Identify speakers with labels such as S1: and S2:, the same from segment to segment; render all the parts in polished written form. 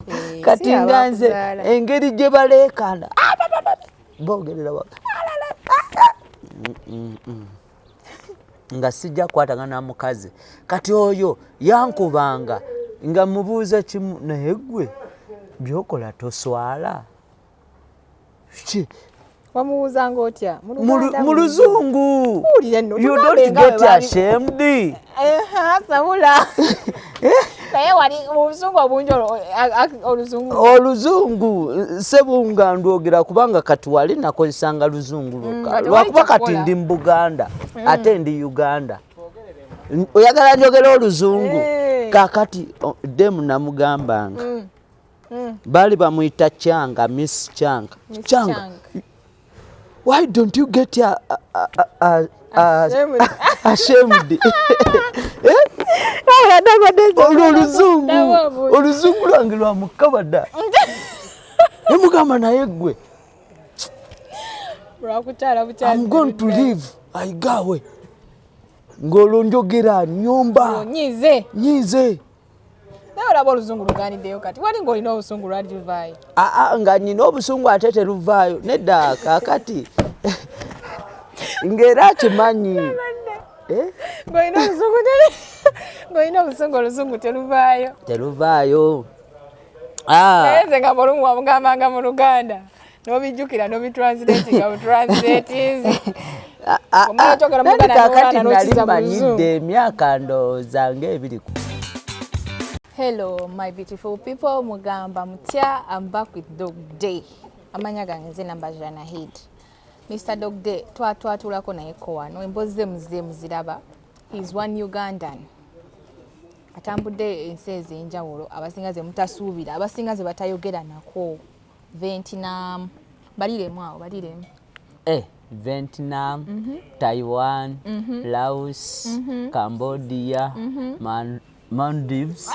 S1: Eh,
S2: Kati
S1: si
S2: nga nze
S1: abakuzaala.
S2: Engeri gye baleekaana, bogerera nga sijja kukwatagana na mukazi. Kati oyo yankubanga nga mubuuza kimu, naye gwe byokola toswala ki?
S1: Wamubuuzanga otya? Mu
S2: Mu
S1: Luganda,
S2: mu Luzungu.
S1: Wulira nno,
S2: You
S1: tugambe
S2: don't
S1: nga bwe
S2: get ashamed.
S1: Sabula, naye wali mu busungu obungi, oluzungu.
S2: Oluzungu sebunga ndwogera kubanga kati wali nakozesanga luzungu lwokka.
S1: Kati wali
S2: Lwakuba kati
S1: kyakukola.
S2: ndi mu Buganda ate ndi Uganda. Oyagala njogera oluzungu?
S1: Eh.
S2: Kakati demu namugambanga, baali bamuyita Kyanga, Miss Kyanga.
S1: Miss
S2: Kyanga,
S1: Chang.
S2: Why don't you get a
S1: Ashamed.
S2: Ashamed? Olwo oluzungu, oluzungu lwange lwamukabada. Nemugamba, naye gwe,
S1: Lwakukyala bukyazi.
S2: I'm going to leave, I go away. Ng'olwo njogera nyumba.
S1: Onyize.
S2: Nyize.
S1: Naye olaba oluzungu luganiddeyo. Kati wali ng'olina obusungu, lwali luvaayo?
S2: Aa, nga nyina obusungu ate teruvaayo nedda. Kaakati ng'era akimanyi. Eh?
S1: Ng'olina obusungu ng'olina obusungu, oluzungu teruvaayo.
S2: Teruvaayo. Ah,
S1: Naye nze nga mulumu wamugambanga mu Luganda, n'obijjukira, n'obitranslatinga butranslatinzi.
S2: Ah, ah,
S1: Omala okyogera mu
S2: nandi
S1: Luganda,
S2: kaakati
S1: n'olwana
S2: nali
S1: n'okiza mu
S2: manyidde
S1: Luzungu.
S2: Emyaka ndowooza ng'ebiri.
S1: Hello, my beautiful people. Mugamba mutya? I'm back with Dog Day. Amanya gange nze Nambajana Nahid. Mr. Dog Day twatwatulako naye ko wano, emboozi ze muze muziraba. He's one Ugandan. Atambudde ensi ez'enjawulo, abasinga ze mutasuubira, abasinga ze batayogera nako. Vietnam, baliremu awo, baliremu.
S2: Eh, Vietnam, Taiwan, Laos, Cambodia, Maldives.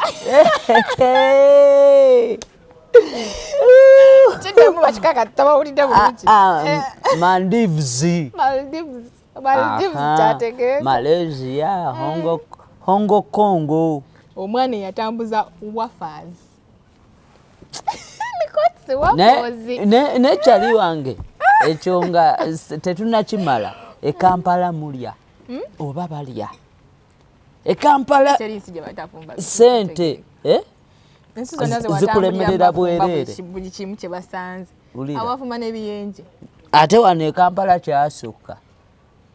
S2: Hey!
S1: Kiddemu bakikaka tabawulidde bulungi.
S2: Ah, Maldives.
S1: Maldives. Maldives
S2: Aha.
S1: kyategeeza.
S2: Malaysia, Hong Kong.
S1: Omwana eyatambuza wafers nikotsi wafozi.
S2: Nekyali wange ekyo nga tetunakimala. E Kampala mulya oba balya e Kampala?
S1: Teri nsi gye batafumba.
S2: Sente, eh?
S1: Ensi zonna ze
S2: Zikulemerera
S1: watambulira
S2: bwereere.
S1: buli kimu kye basanze.
S2: Wulira.
S1: Abafumba n'ebiyenje.
S2: Ate wano e Kampala kyasukka,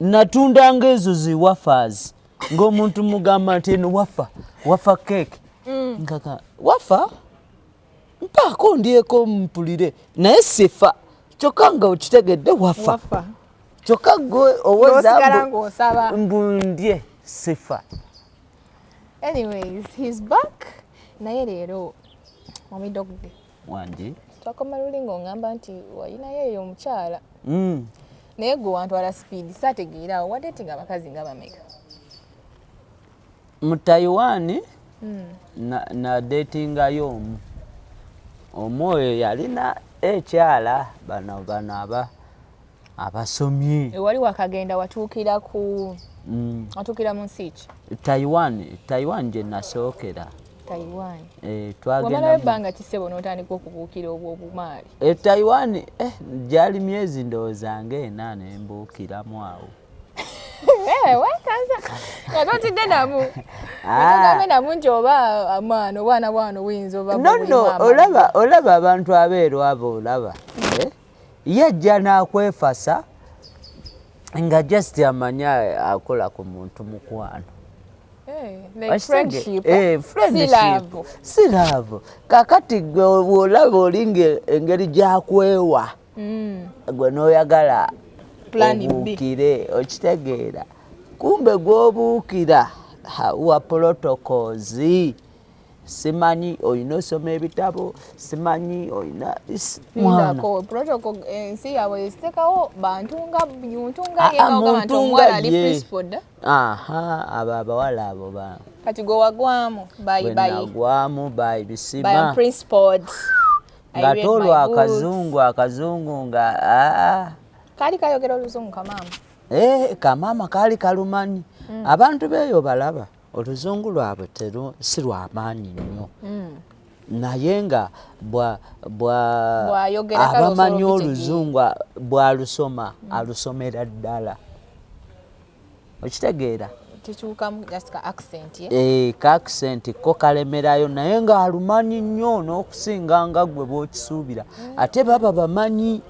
S2: natundanga ezo zi wafers ng'omuntu mugamba nti eno wafer, wafer cake, nkaka wafer mpaako ndyeko mpulire, naye sifa. Kyokka nga okitegedde wafer.
S1: Wafer.
S2: Kyokka gwe owoza
S1: N'osigala ng'osaba.
S2: Mbu ndye sifa.
S1: Anyways, he's back. Naye leero mwami Dogde,
S2: Wangi.
S1: Twakoma luli ng'oŋŋamba nti walinayo eyo omukyala, naye gwe wantwala speed, saategeera awo wadeetinga abakazi nga bameka?
S2: Mu Taiwan na datingayo omu. Omu oyo yalina ekyala, bano aba abasomye.
S1: Ewali wakagenda watuukira ku watuukira mu nsi ki?
S2: Taiwan, Taiwan gye nasookera.
S1: Taiwan.
S2: Eh, twagenda
S1: Wamalayo ebbanga kisebo n'otandika okubuukira obwo obumaali?
S2: E Taiwan, eh, gyali myezi ndowooza ng'ena nembuukiramu awo.
S1: Eh, wekanza nga totidde namu?
S2: Ah.
S1: Togambe namu nti oba amaano obwana bwano buyinza oba
S2: No,
S1: bulimu
S2: no,
S1: amaanyi.
S2: olaba abantu abeeru abo, olaba, eh? Yajja n'akwefasa nga just amanya akola ku muntu mukwano.
S1: Eh, like friendship.
S2: Eh, friendship.
S1: Si love.
S2: Si love. Kakati gwe bw'olaba olinga engeri gyakwewa, gwe n'oyagala
S1: Plan B.
S2: obuukire, okitegeera? Kumbe gw'obuukira wa protocols, simanyi olina osoma ebitabo, simanyi olina mwana.
S1: Lindako, protocol ensi yaabwe eziteekawo bantu nga muntu nga
S2: Ah,
S1: ye
S2: ah,
S1: nga ogamba nti
S2: muntu
S1: omuwala
S2: nga
S1: ali
S2: ye.
S1: principled.
S2: Aha, abo abawala abo ba
S1: Kati gwe wagwamu bayi
S2: bwe
S1: bayi.
S2: nagwamu bayi
S1: By
S2: bisima.
S1: Principled. I
S2: Nga
S1: read my
S2: tolwa
S1: books.
S2: akazungu, akazungu nga aa.
S1: Kaali kayogera oluzungu kamaama?
S2: Eh, kamaama kaali kalumanyi. Abantu beeyo balaba oluzungu lwabwe si lwamaanyi nnyo. Naye nga bwa
S1: Bw'ayogera kale
S2: abamanyi
S1: osobola
S2: oluzungu bw'alusoma, alusomera ddala, okitegeera?
S1: Kikyukamu just ka accent ye.
S2: Eh, ka accent ko kalemerayo, naye ng'alumanyi nnyo n'okusinga nga ggwe bw'okisuubira, ate baba bamanyi.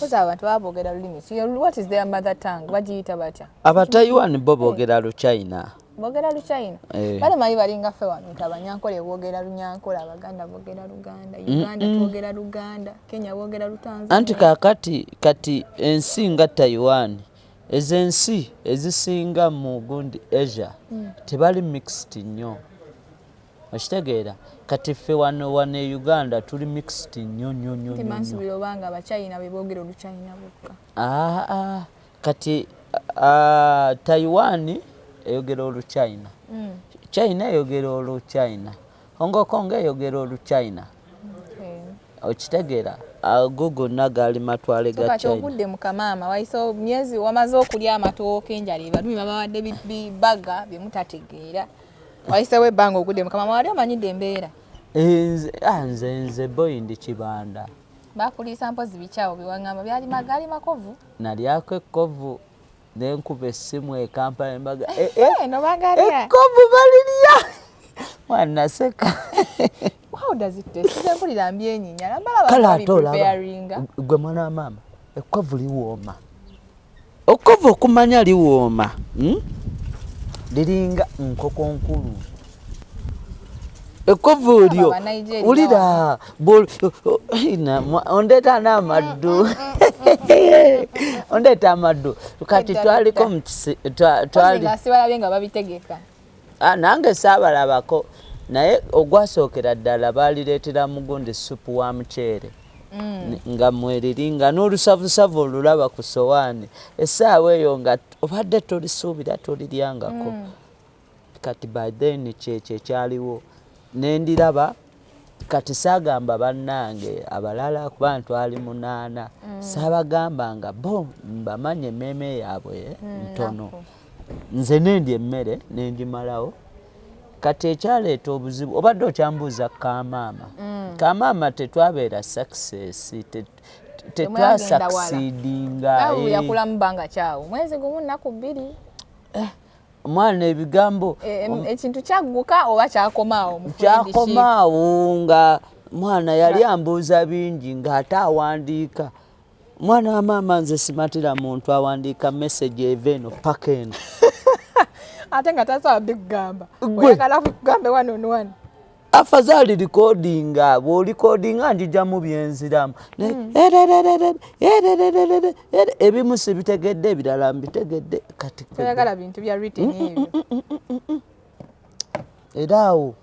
S1: Koza abantu baba boogera lulimi ki? What is their mother tongue? Bagiyita batya?
S2: Abataiwan bo boogera Luchina.
S1: Boogera Luchina?
S2: Eh.
S1: Bale manyi balinga ffe wano nti Abanyankole boogera Lunyankole, Abaganda boogera Luganda, Uganda twogera Luganda, Kenya boogera Lutanzania.
S2: Anti kakati kati ensi nga Taiwan, ezo ensi ezisinga mu gundi Asia, tebali mixed nnyo, okitegeera? Kati ffe wano e Uganda tuli mixed nnyo nnyo nnyo
S1: nti
S2: nnyo nnyo.
S1: Mansuubira obanga Abachina be boogera Oluchina bokka.
S2: Ah, ah, kati Taiwan eyogera Oluchina, China eyogera Oluchina, Hong Kong eyogera Oluchina. Okitegeera? Ago gonna gaali matwale ga
S1: Kati
S2: China.
S1: Ogudde mu kamaama, wayise myezi, wamaze okulya amatooke, enjala ebalumi, babawadde bibaga bye mutategeera, wayisewo ebbanga, ogudde mu kamaama, wali omanyidde embeera?
S2: Nze boy ndi kibanda.
S1: Bakuliisa mpozi bikyawo byewaŋŋamba byali gaali makovu.
S2: Nalyako ekkovu, nenkuba essimu e Kampala embaga
S1: Eh, no bagalya.
S2: Ekkovu balirya, mwana naseka.
S1: How does it taste? Nze mpulira mbyenyinya mbalaba.
S2: Kale ate olaba
S1: preparinga.
S2: Gwe mwana wa maama, ekkovu liwooma, ekkovu okumanya liwooma, Liringa nkoko nkulu ekkovu lyo.
S1: Aba Nigeria.
S2: Wulira, ondeeta n'amaddu, ondeeta amaddu. Kati
S1: Nedda,
S2: twaliko
S1: nedda.
S2: twali
S1: nga sibalabye nga babitegeka.
S2: Ah, nange saabalabako, naye ogwasookera ddala baalireetera mugundi supu wa muceere nga mweriri, nga n'olusavusavu olulaba ku sowaani essaawa eyo, nga obadde tolisuubira, toliryangako. Kati by then kyekyo ekyaliwo nendiraba. Kati saagamba bannange abalala, kuba ntwali 8, saabagamba nga bo mbamanye emmeeme yaabwe ntono.
S1: Naku.
S2: Nze nendya emmere nengimalawo. Kati ekyaleeta obuzibu, obadde okyambuuza kamaama, kamaama tetwabeera success,
S1: Temwagenda wala.
S2: tetwasucceedinga.
S1: Nawe yakulamu bbanga kyawo mwezi 1, nnaku 2.
S2: Omwana ebigambo
S1: Ekintu kyagguka oba kyakomaawo mu friendship?
S2: Kyakomaawo, nga mwana yali ambuuza bingi ng'ate awandiika. Mwana wa maama, nze simatira muntu awandiika message eva eno paka eno.
S1: Ate nga tasobola bikugamba.
S2: Gwe.
S1: Oyagala kugambe one on one.
S2: Afazaali recordinga, bw'orecordinga njijamu byenziramu. Erererere, erererere, ebimu sibitegedde, ebirala mbitegedde. Kati
S1: Toyagala bintu bya written ebyo.
S2: Era awo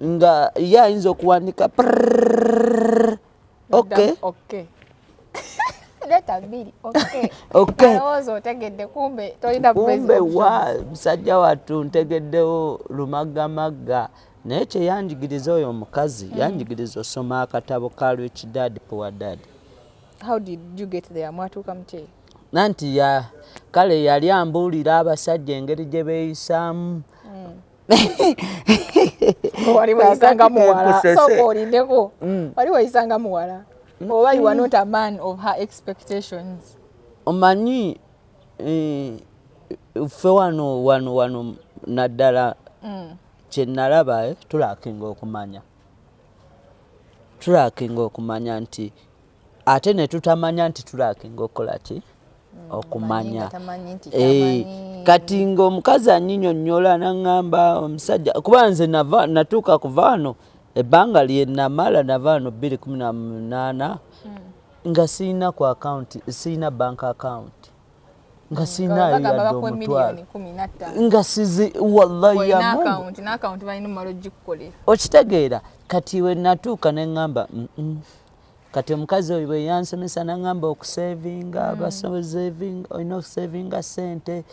S2: nga ye ayinza okuwandika prrrr, okay.
S1: Okay, letter 2, okay.
S2: Okay.
S1: Alowooza otegedde, kumbe tolina.
S2: Kumbe wa musajja wattu ntegeddewo lumaggamagga. Naye kyeyanjigiriza oyo omukazi, yanjigiriza osoma akatabo ka Rich Dad Poor Dad.
S1: How did you get there? Mwatuuka mutya?
S2: Nanti ya kale yali ambuulira abasajja engeri gye beeyisaamu.
S1: Wali weyisanga muwala?
S2: Nkusese.
S1: Sooka olindeko. Wali weyisanga muwala oba you are not a man of her expectations?
S2: Omanyi, ffe wano naddala kyenalaba, tulackinga okumanya nti ate ne tutamanya nti tulackinga okukola ki, okumanya.
S1: Nga tamanyi nti tamanyi.
S2: Kati ng'omukazi anyinyonnyola naŋŋamba omusajja, kuba nze nava natuuka kuva wano ebbanga lye namala, nava wano 2018 nga siina ku account, siina bank account, nga siinaayo
S1: Bagamba
S2: yadde
S1: bakuwa
S2: omutwalo.
S1: miliyoni 15.
S2: Nga sizi, wallahi ya
S1: Olina
S2: Mungu.
S1: akawunti n'akawunti balina omumala ogikukolera.
S2: Okitegeera? Kati we natuuka ne ŋŋamba, Kati omukazi oyo bwe yansomesa naŋŋamba okusavinga, basavinga, olina okusavinga ssente.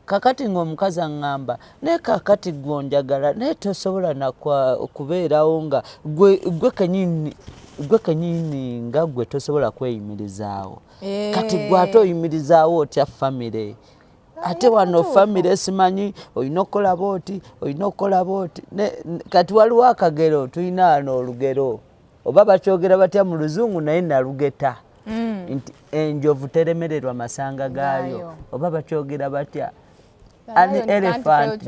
S2: Kakati ng'omukazi aŋŋamba, naye kakati gwe onjagala, naye tosobola nakwa kubeerawo nga gwe kenyini nga gwe tosobola kweyimirizaawo. Kati gwe ate oyimirizaawo otya famire? Ate wano famire simanyi olina okukola booti, olina okukola booti. Kati waliwo akagero tulina wano, olugero oba bakyogera batya mu Luzungu, naye nalugeta nti enjovu teremererwa masanga gaayo, oba bakyogera batya?
S1: An elephant.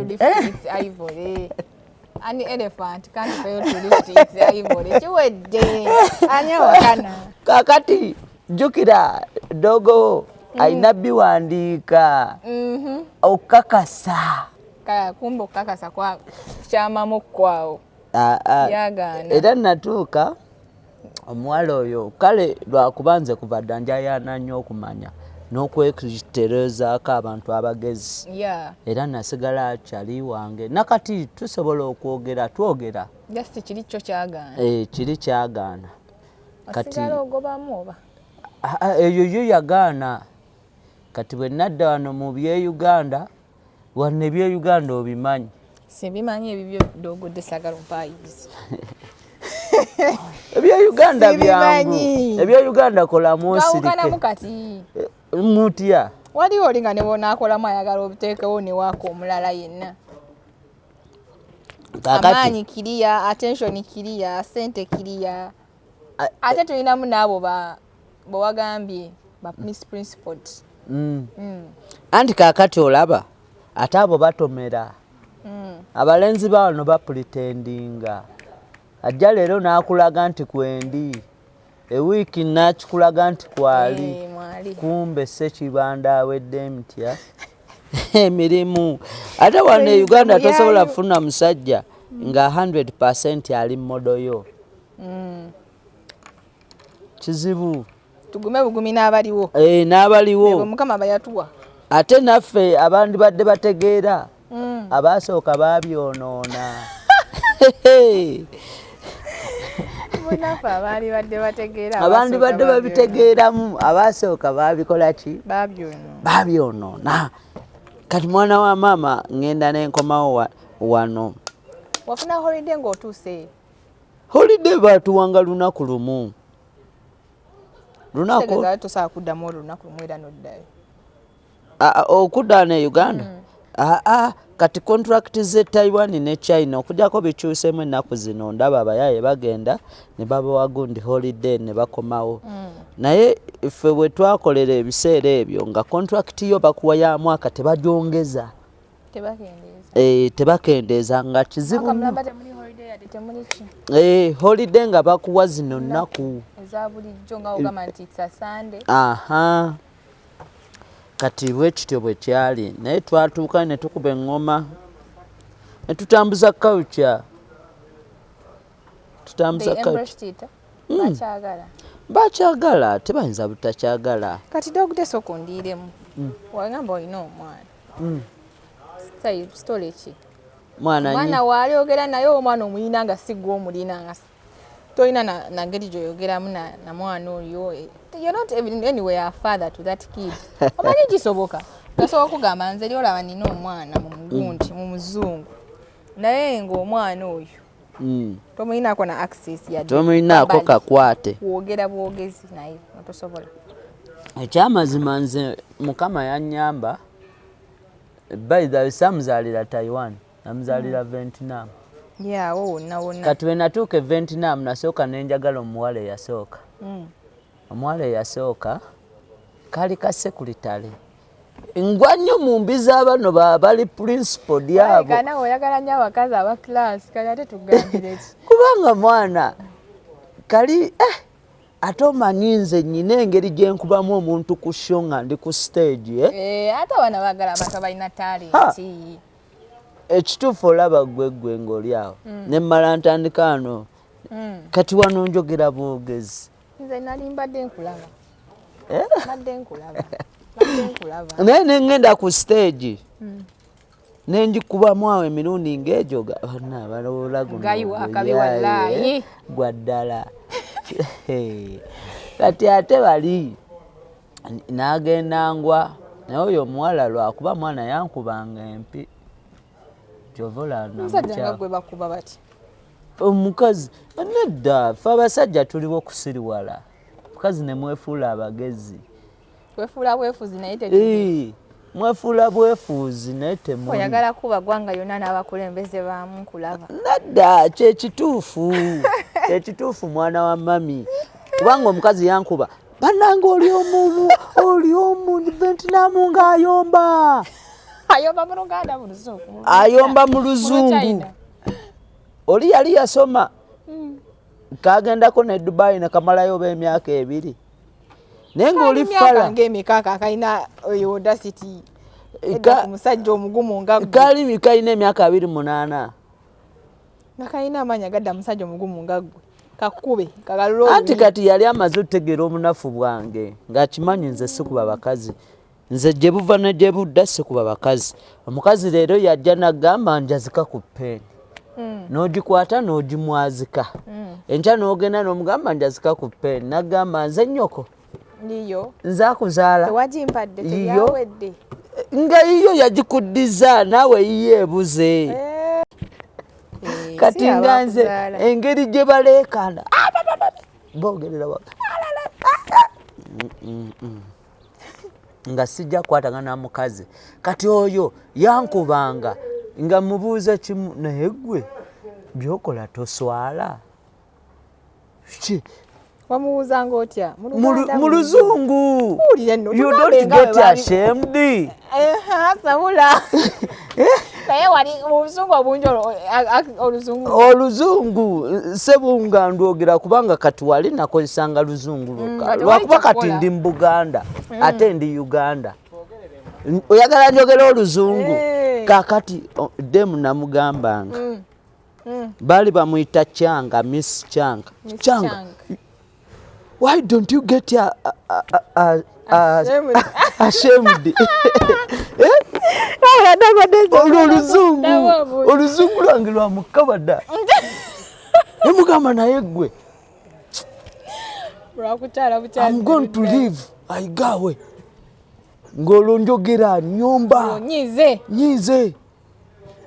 S1: An elephant can't fail to lift its ivory. Kiwedde. Ani awakana?
S2: Kakati jjukira dogo alina biwandiika okukakasa.
S1: Kumbe okukakasa kwa kyamamu kwawo. Yagaana.
S2: Era natuuka omuwala oyo, kale lwakuba nze kuva dda njayaana nnyo okumanya n'okwekiterezaako abantu abagezi. Era nasigala kyali wange, nakati tusobola okwogera, twogera.
S1: Just kiri kyo kyagaana.
S2: Eh, kiri kyagaana.
S1: Kati osigala ogobamu oba?
S2: Eyo yo yagaana. Kati bwe nadda wano mu bye-Uganda, wano ebye-Uganda obimanyi.
S1: Sibimanyi ebibyo, dogodde, sagala ompayizi.
S2: Ebye-Uganda byangu. Ebye-Uganda kolamu
S1: osirike. Kati
S2: mutya?
S1: Waliwo oli nga ne bw'onaakolamu ayagala obuteekewo ne waaka omulala yenna. Amaanyi kiriya, attention kiriya, sente kiriya. Ate tulinamu n'abo bwewagambye ba misprincipled.
S2: Anti kaakati olaba ate abo batomera. Abalenzi bawano bapretendinga, ajja leero n'akulaga nti kwendi, ewiiki nakikulaga nti kwali.
S1: Eh,
S2: kumbe sekibanda awedde emitya emirimu. Ate wano e Uganda tosobola kufuna musajja nga 100% ali model yo. Kizibu.
S1: Tugume bugumi n'abaliwo.
S2: Eh, n'abaliwo.
S1: Mukama bayatuwa.
S2: Ate naffe abandi badde bategeera, abasooka babyonoona.
S1: Munaffe abaali badde bategeera.
S2: Abandi badde babitegeeramu, abasooka babikola ki?
S1: Babyonoona.
S2: Babyonoona. Kati mwana wa maama, ŋŋenda nenkomawo wano.
S1: Wafuna holiday ng'otuuse?
S2: Holiday batuwanga lunaku lumu.
S1: Lunaku tosobola kuddamu olwo lunaku lumu era noddayo?
S2: Okudda ne Uganda, aa, kati contract ze Taiwan ne China okujjako bikyusemu ennaku zino, ndaba abayaye bagenda ne babawa gundi holiday ne bakomawo. Naye ffe bwe twakolera ebiseera ebyo nga contract yo bakuwa ya mwaka, tebagyongeza.
S1: Tebakendeeza.
S2: Tebakendeeza, nga kizibu.
S1: Temuli ki?
S2: Holiday nga bakuwa zino nnaku
S1: eza bulijjo nga ogamba nti it's a Sunday.
S2: Aha, kati bwe kityo bwe kyali, naye twatuuka ne tukuba eŋŋoma ne tutambuza culture, tutambuza
S1: culture. Bakyagala.
S2: Bakyagala, tebayinza butakyagala.
S1: Kati dogute sooka ondiiremu. Wagamba olina omwana. Story ki?
S2: Mwana.
S1: Omwana waali ogera naye, omwana omulina nga si gwe omulina, nga tolina na ngeri gyoyogeramu na mwana oyo. You're not even anyway a father to that kid. Omanyi kisoboka, gasobola okugamba nze eri olaba nina omwana mu mugundi, mu muzungu, naye ng'omwana oyo tomulinako na access yadde.
S2: Tomulinako kakwate.
S1: Kwogera bwogezi naye otosobola.
S2: Ekyamazima nze Mukama yanyamba. By the way, samuzaalira Taiwan, namuzaalira Vietnam.
S1: Yawo wonna wonna.
S2: Kati bwe natuuka e Vietnam, nasooka nenjagala omuwala eyasooka. Omuwala eyasooka kaali ka sekuritale, ngwa nnyo mu mbi z'abano bali principled abo.
S1: Nawe oyagala nnyo abakazi aba class, kale ate tugambire ki?
S2: Kubanga mwana kali ate omanyi nze nyina engeri gye nkubamu omuntu ku show nga ndi ku stage, eh?
S1: Eh, ate abaana baagala abantu abalina talent.
S2: Ekituufu olaba gwe gwe ng'oli awo ne mmala ntandika wano. Kati wano njogera bwogezi.
S1: Nze nali mbadde nkulaba.
S2: Eh?
S1: Mbadde nkulaba, mbadde nkulaba.
S2: Naye ne ŋŋenda ku stage ne ngikubamu awo emirundi ng'egyo, banna balowoola guno
S1: Gayiwa akabi.
S2: gwe
S1: Wallaayi.
S2: Gwa ddala. Kati ate bali n'agenda ngwa naye oyo omuwala, lwakuba mwana yankubanga empi, kyova olaba
S1: Omusajja nga
S2: namukyawa.
S1: gwe bakuba bati?
S2: Omukazi nedda, ffe abasajja tuliwo kusiriwala, mukazi ne mwefuula abagezi.
S1: Wefuula bwefuzi naye tetuli.
S2: Eh, Mwefuula bwefuuzi, naye temuli.
S1: Oyagala kuba ggwanga yonna n'abakulembeze baamu, nkulaba.
S2: Nadda, kyekituufu, kyekituufu, mwana wa mami, kubanga omukazi yankuba, bannange, oli omu, oli omu Vietnam ng'ayomba.
S1: Ayomba mu Luganda, mu Luzungu?
S2: Ayomba mu Luzungu.
S1: China.
S2: Oli yali yasoma, kagendako ne Dubai nekamalayo oba emyaka 2, naye ng'oli
S1: Myaka
S2: fala.
S1: ng'emeka kakalina oyo audacity edda ku musajja omugumu nga ggwe?
S2: Kali kalina emyaka 28.
S1: Nga kalina amaanyi agadda musajja omugumu nga ggwe, kakube kagalule
S2: Anti
S1: olulimi.
S2: Kati yali amaze otutegeera omunafu bwange, ng'akimanyi nze sikuba bakazi, nze gye buva ne gye budda sikuba bakazi. Omukazi leero yajja nagamba, "Njazika ku peeni." N'ogikwata n'ogimwazika, enkya n'ogenda n'omugamba, "Njazika ku peeni." Nagamba, "Nze nnyoko?"
S1: Niyo.
S2: "Nze akuzaala?"
S1: Tewagimpadde.
S2: Yiyo.
S1: Tebyawedde.
S2: Nga yiyo yagikuddiza, naawe yiyo ebuze.
S1: Eh,
S2: Kati
S1: si
S2: nga nze
S1: abakuzaala.
S2: engeri gye baleekaana, "Ah, ba, ba, ba, ba," boogerera nga sijja kukwatagana na mukazi. Kati oyo yankubanga, nga mubuuza kimu, "Naye gwe byokola toswala ki?"
S1: Wamubuuzanga otya? Mu
S2: Mu
S1: Luganda,
S2: mu Luzungu.
S1: Wulira nno,
S2: You
S1: tugambe
S2: don't
S1: nga bwe
S2: get ashamed?
S1: Sabula, naye wali mu busungu obungi, oluzungu.
S2: Oluzungu sebunga ndwogera, kubanga kati wali nakozesanga luzungu lwokka.
S1: Kati wali
S2: Lwakuba kati
S1: kyakukola.
S2: ndi mu Buganda, ate ndi Uganda. Oyagala njogera oluzungu?
S1: Eh.
S2: Kakati demu namugambanga, baali bamuyita Kyanga, Miss Kyanga.
S1: Miss
S2: "Kyanga,
S1: Chang.
S2: why don't you get
S1: Ashamed.
S2: ashamed?" Olwo oluzungu, oluzungu lwange lwamukabada, nemugamba, "Naye gwe,
S1: Lwakukyala bukyazi.
S2: I'm going to leave, I go away." Ng'olwo njogera nyomba.
S1: Onyize.
S2: Nyize.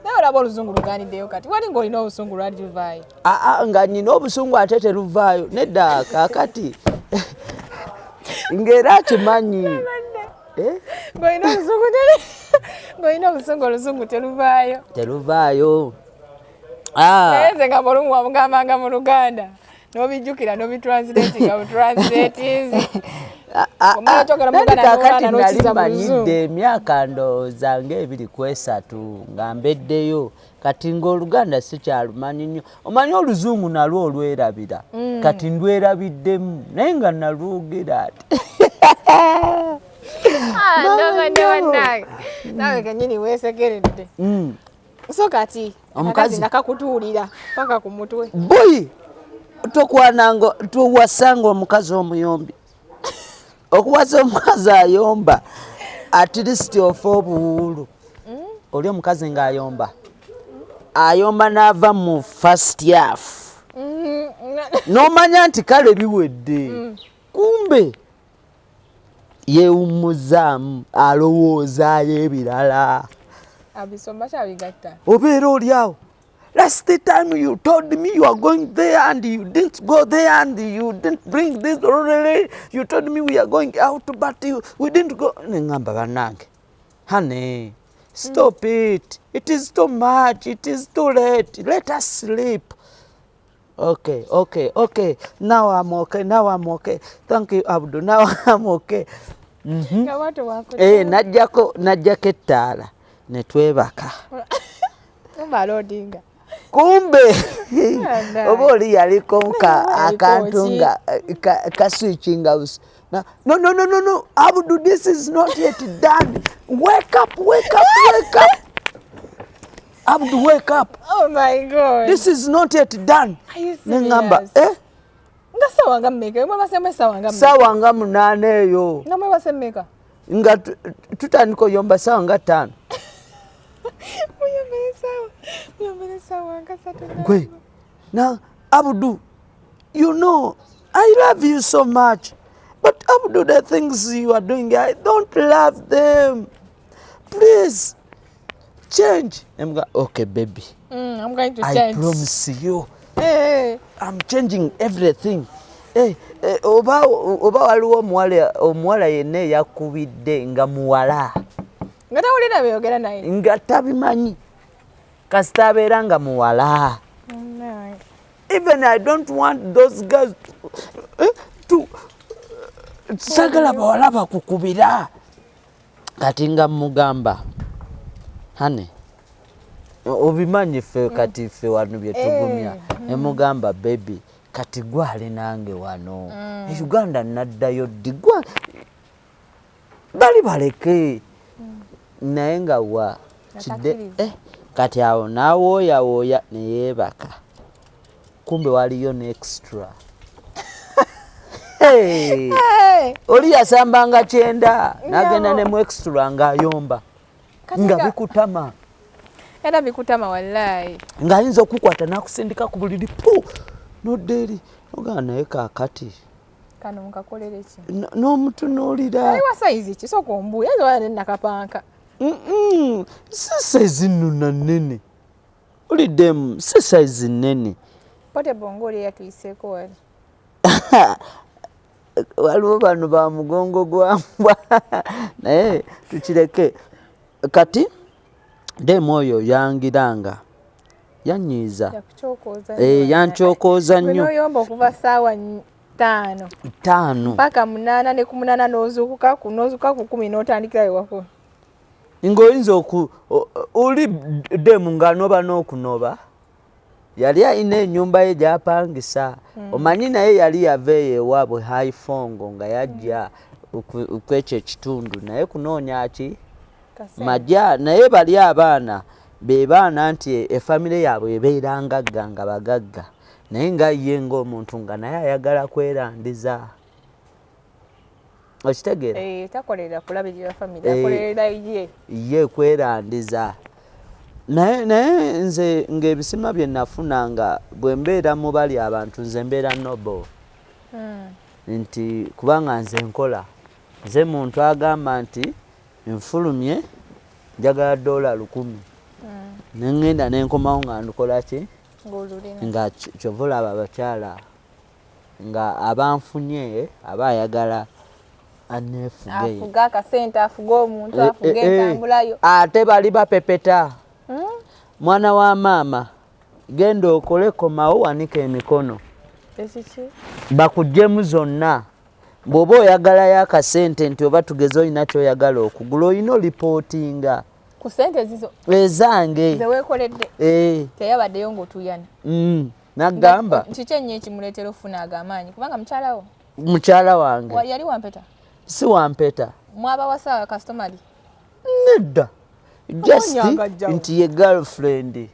S1: Naye olaba oluzungu luganiddeyo kati, wali ng'olina obusungu, lwali luvaayo.
S2: Aa, nga nina obusungu ate teruvaayo, nedda. Kaakati ng'era akimanyi. Eh?
S1: Ng'olina obusungu ng'olina obusungu, oluzungu teruvaayo.
S2: Teruvaayo. Ah,
S1: Naye nze nga olumu wamugambanga mu Luganda, n'obijjukira, n'obitranslatinga butranslatinzi.
S2: Ah,
S1: Omala okyogera mu
S2: nandi
S1: Luganda,
S2: kaakati
S1: n'olwana
S2: nali
S1: n'okiza mu
S2: manyidde
S1: Luzungu.
S2: emyaka ndowooza nga 23 nga mbeddeyo. Kati ng'Oluganda sikyalumanyi nnyo, omanyi oluzungu nalwo olwerabira. Kati ndwerabiddemu, naye nga nalwogera ate.
S1: Ah,
S2: Mama,
S1: ndaba
S2: no.
S1: bannange, naawe kennyini weesekeredde. So kati
S2: Omukazi-
S1: akazi nakakutuulira paka ku mutwe.
S2: Boyi, tokwananga, towasanga omukazi omuyombi. Okuwasa omukazi ayomba, at least ofa obuwuulu. Oli omukazi ng'ayomba, ayomba n'ava mu first half, n'omanya nti kale biwedde, kumbe yeewummuzaamu, alowoozaayo ebirala.
S1: Abisoma kyabigatta.
S2: Obeera oli awo, "Last time you told me you are going there and you didn't go there and you didn't bring this already. You told me we are going out but we didn't go." Neŋŋamba, "Bannange, honey, stop it. It is too much. It is too late. Let us sleep." Okay, now I'm okay, now I'm okay. Thank you, Abdu, now I'm okay."
S1: Nga bwatyo bwakola.
S2: Eh, najjako ettaala ne twebaka.
S1: Kumbe aloadinga.
S2: Kumbe
S1: Bannange.
S2: oba oli yaliko
S1: Yaliko
S2: akantu
S1: ki?
S2: nga kaswitchinga no, no, no, no, no, Abdu, this is not yet done. Wake up, wake up, wake up, Abdu, wake up.
S1: Oh my God.
S2: This is not yet done.
S1: Are you
S2: Neŋŋamba,
S1: serious?
S2: "Eh."
S1: Nga ssaawa nga mmeka? Mwebasemu essaawa nga mmeka?
S2: Saawa nga 8 eyo.
S1: Nga mwebase mmeka?
S2: Nga tutandika oyomba saawa nga 5.
S1: Muyombere essaawa, muyombere essaawa nga 3.
S2: Gwe now, Abdu, you know I love you so much, but Abdu, the things you are doing, I don't love them. Please change." Emuga, "Okay, baby."
S1: I'm going to
S2: "I
S1: change.
S2: promise you,
S1: Eh,
S2: I'm changing everything." Eh, eh, oba waliwo omuwala yenna eyakubidde nga muwala.
S1: Nga tawulira byeyogera naye.
S2: Nga tabimanyi. Kasita abeera nga muwala. Even I don't want those girls to sagala bawala bakukubira. Kati nga mugamba hane obimanyi ffe kati ffe wano bye tugumya nemugamba baby kati gwali nange wano e Uganda naddayo ddi gwa bali baleke naye nga wa kidde kati awo nawooyawooya neyeebaka kumbe waliyo ne extra. Hey! Oli yasambanga 90 nagenda ne mu extra ng'ayomba nga bikutama.
S1: Era bikutama wallahi.
S2: Ng'ayinza okukwata n'akusindika ku buliri pu nodda eri ogamba naye kaakati
S1: kano nkakolere ki?
S2: N'omutunuulira.
S1: Ali wa sayizi ki? Sooka ombuuye, ayinza oba ne nakapanka.
S2: Si sayizi nno na nnene. Oliddemu si sayizi nnene.
S1: Portable ng'oli eyatuyiseeko wali.
S2: Waliwo bano ba mugongo gwa mbwa naye tukireke. Kati demu oyo yangiranga yanyiiza. Yankyokooza nnyo.
S1: N'oyomba okuva ssaawa 5.
S2: 5.
S1: Mpaka 8 ne ku 8 n'ozuukuka ku n'ozuukuka ku 10 n'otandikira ewako.
S2: Ng'oyinza oli demu ng'anoba n'okunoba. Yali alina ennyumba ye gy'apangisa. Omanyi naye yali yava eyo ewaabwe Haifongo nga yajja kwekyo ekitundu naye kunoonya ki? Majja naye bali abaana be baana nti efamire yaabwe ebeera ngagga nga bagagga naye nga ye ng'omuntu nga naye ayagala kwerandiza. Okitegeera?
S1: Takolerera kulabirira famire, akolerera ye.
S2: Ye kwerandiza. Naye nze ng'ebisima bye nafuna nga bwe mbeera mu bali abantu nze mbeera noble. Nti kubanga nze nkola. Nze muntu agamba nti nfulumye njagala $1,000. Ne ŋŋenda ne nkomawo nga ndukola ki? Nga kyova olaba abakyala nga abanfunye aba ayagala aneefuge.
S1: Afuge akasente, afuge omuntu, afuge entambulayo.
S2: Ate bali bapepeta. Mwana wa maama genda okole komawo wanika emikono.
S1: Ekiki?
S2: Bakuggyemu zonna. Bw'oba oyagalayo akasente nti oba tugeze olina ky'oyagala okugula olina olipootinga.
S1: Ku ssente ezizo?
S2: Ezange.
S1: Ze weekoledde? Teyabaddeyo ng'otuuyana?
S2: Nagamba.
S1: Kiki ennyo ekimuleetera okufuna ago amaanyi? Kubanga mukyala wo?
S2: Mukyala wange.
S1: Yali wampeta?
S2: Si wampeta.
S1: Mwaba wasa customary?
S2: Nedda. Just nti ye girlfriend.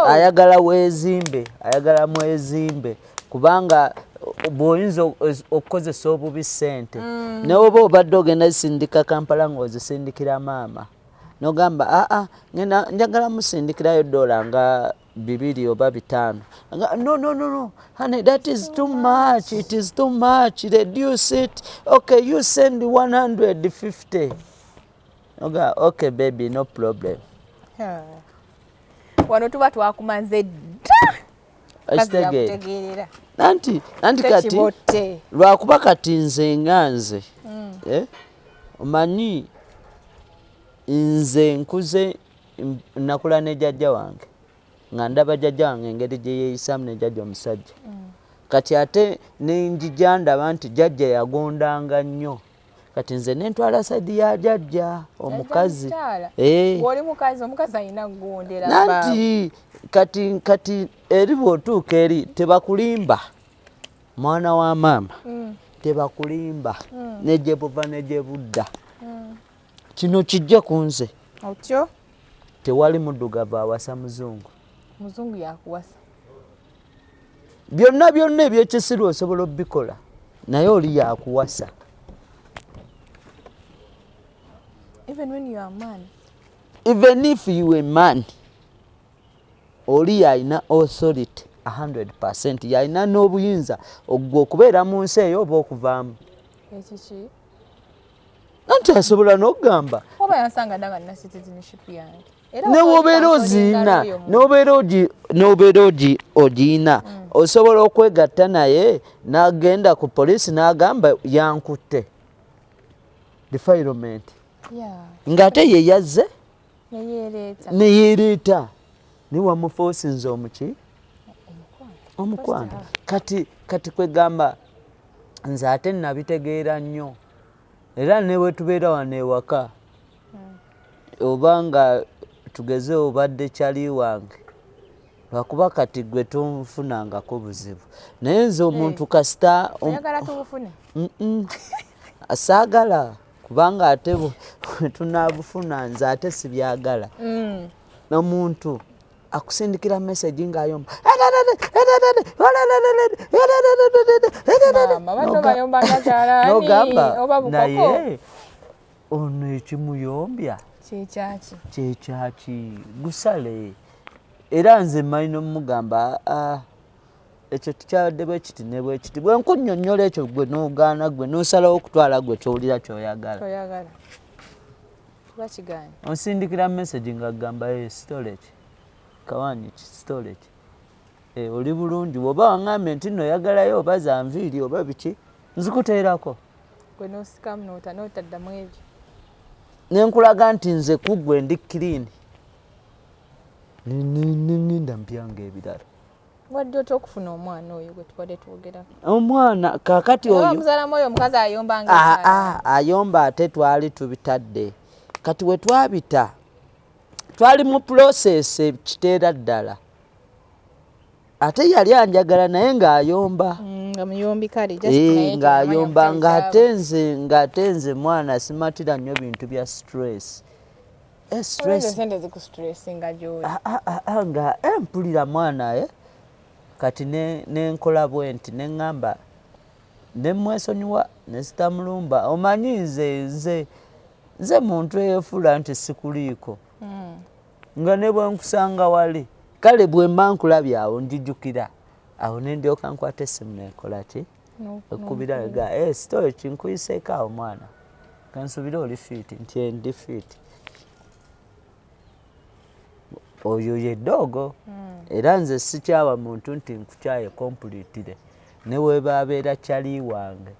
S2: Ayagala weezimbe, ayagala mwezimbe kubanga bw'oyinza okukozesa obubi ssente ne oba obadde ogenda zisindika Kampala ng'ozisindikira maama n'ogamba aa ngenda njagala musindikirayo $2 nga oba 5. No, no, no, no, honey, that is too much, it is too much, reduce it. Okay, you send 150. Oga, okay baby, no problem.
S1: Wano tuba twakumaze dda.
S2: Ekitegeera. Anti kati lwakuba kati nze nga nze. Omanyi nze nkuze nakula ne jjajja wange. Nga ndaba jjajja wange engeri gye yeeyisaamu ne jjajja omusajja. Kati ate ne njija ndaba nti jjajja yagondanga nnyo. Kati nze ne ntwala saidi ya jjajja omukazi.
S1: Oli mukazi, omukazi alina kugondera.
S2: Nanti kati eri bw'otuuka eri tebakulimba. Mwana wa maama tebakulimba. Ne gye buva ne gye budda. Kino kijja ku nze.
S1: Otyo?
S2: Tewali muddugavu awasa muzungu.
S1: Muzungu yakuwasa.
S2: Byonna byonna ebyekisiru osobola obbikola naye oli yakuwasa.
S1: Even when you are a man.
S2: Even if you are a man, oli yalina authority 100%, yalina n'obuyinza ogwo okubeera mu nsi eyo oba okuvaamu.
S1: Ekiki?
S2: Anti asobola n'okugamba.
S1: Oba yansanga dda nga nina citizenship yange.
S2: Ne wobeera oziina, n'obeera ogiina, osobola okwegatta naye n'agenda ku poliisi n'agamba yankutte. Defilement. Ng'ate ye yazze neyeereeta, naye wamuforcinze omuki omukwano. Kati kwegamba nze ate nabitegeera nnyo, era ne bwe tubeera wano ewaka, oba nga tugeze obadde kyali wange, lwakuba kati gwe tonfunangako buzibu, naye nze omuntu kasita
S1: Oyagala tubufune?
S2: Saagala, kubanga ate bwe tunaabufuna nze ate sibyagala. Omuntu akusindikira message ng'ayomba.
S1: Maama, banno bayomba nga kyalaani,
S2: N'ogamba
S1: oba bukoko.
S2: Naye ono ekimuyombya
S1: Kyekyaki?
S2: Kyekyaki? Gusale. Era nze mmanyi nomugamba, "Ah, ekyo tikyabadde bwe kiti ne bwe kiti." Bwe nkunnyonnyola ekyo gwe n'ogaana, gwe n'osalawo okutwala gwe kyowulira kyoyagala.
S1: Toyagala kiba kigaanye.
S2: Onsindikira message nga gamba, "Hey, storage kawanyi ki storage, eh, oli bulungi?" Bw'oba waŋŋambye nti nno oyagalayo oba za nviiri oba biki, nzikuteerako.
S1: Gwe n'osikamu n'otaddamu ebyo.
S2: Ne nkulaga nti nze ku ggwe ndi clean, neŋŋenda mpyanga ebirala.
S1: Wadde otya okufuna omwana oyo gwe tubadde twogerako?
S2: Omwana kaakati
S1: Oba
S2: oyo
S1: muzaalamu oyo omukazi ayomba nga
S2: Ah,
S1: ekyalaani.
S2: ah, ayomba ate twali tubitadde. Kati we twabita twali mu process kiteera ddala, ate yali anjagala naye ng'ayomba.
S1: Nga muyombi kale, just
S2: Eh,
S1: naye
S2: ng'ayomba
S1: teyamanya
S2: ng'ate nze mwana simatira nnyo bintu bya stress. Eh,
S1: stress.
S2: Stress
S1: Sente zikustressinga gy'oli.
S2: Ah, ah, ah, ah, nga mpulira mwana, kati nenkola bwe nti, neŋŋamba nemwesonyiwa nesitamulumba. Omanyi nze muntu eyefuula nti sikuliiko, nga ne bwe nkusanga wali, kale bwe mba nkulabye awo njijukira awo nendyoka nkwata essimu nenkola ki, ekubira ga, "Eh, story kinkuyiseeko awo mwana, kansubire oli fit." Nti, "Eh, ndi fit." Oyo ye doogo. Era nze sikyawa muntu nti nkukyaye completely, ne webabeera kyali wange.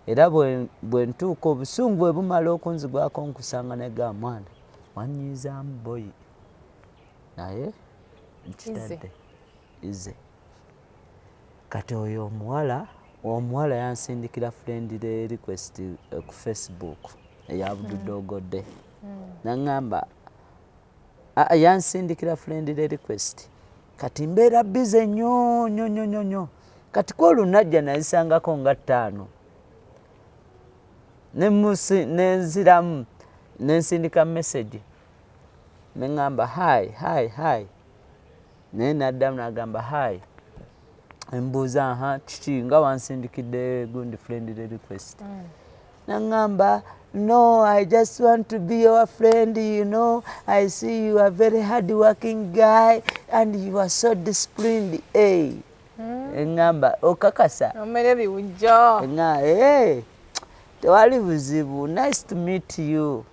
S2: Era bwe ntuuka obusungu bwe bumala okunzigwako, nkusanga nega, "Mwana wanyiizaamu boyi," naye nkitadde ize. Kati oyo omuwala yansindikira friend request ku Facebook eya Bududogodde, naŋŋamba, ah, yansindikira friend request. Kati mbeera busy nnyo nnyo nnyo nnyo nnyo. Kati ku olunajja nazisangako nga 5, nenziramu nensindika message neŋŋamba, "Hi, hi, hi." Naye naddamu nagamba, "Hi." Embuuza, "Aha, kiki nga wansindikidde gundi friend request?" Naŋŋamba, "No, I just want to be your friend. You know, I see you are very hard working guy and you are so disciplined." Hey. Eŋŋamba, "Okakasa?"
S1: Omere biwujjo.
S2: Eŋŋamba, "Hey, tewali buzibu, nice to meet you."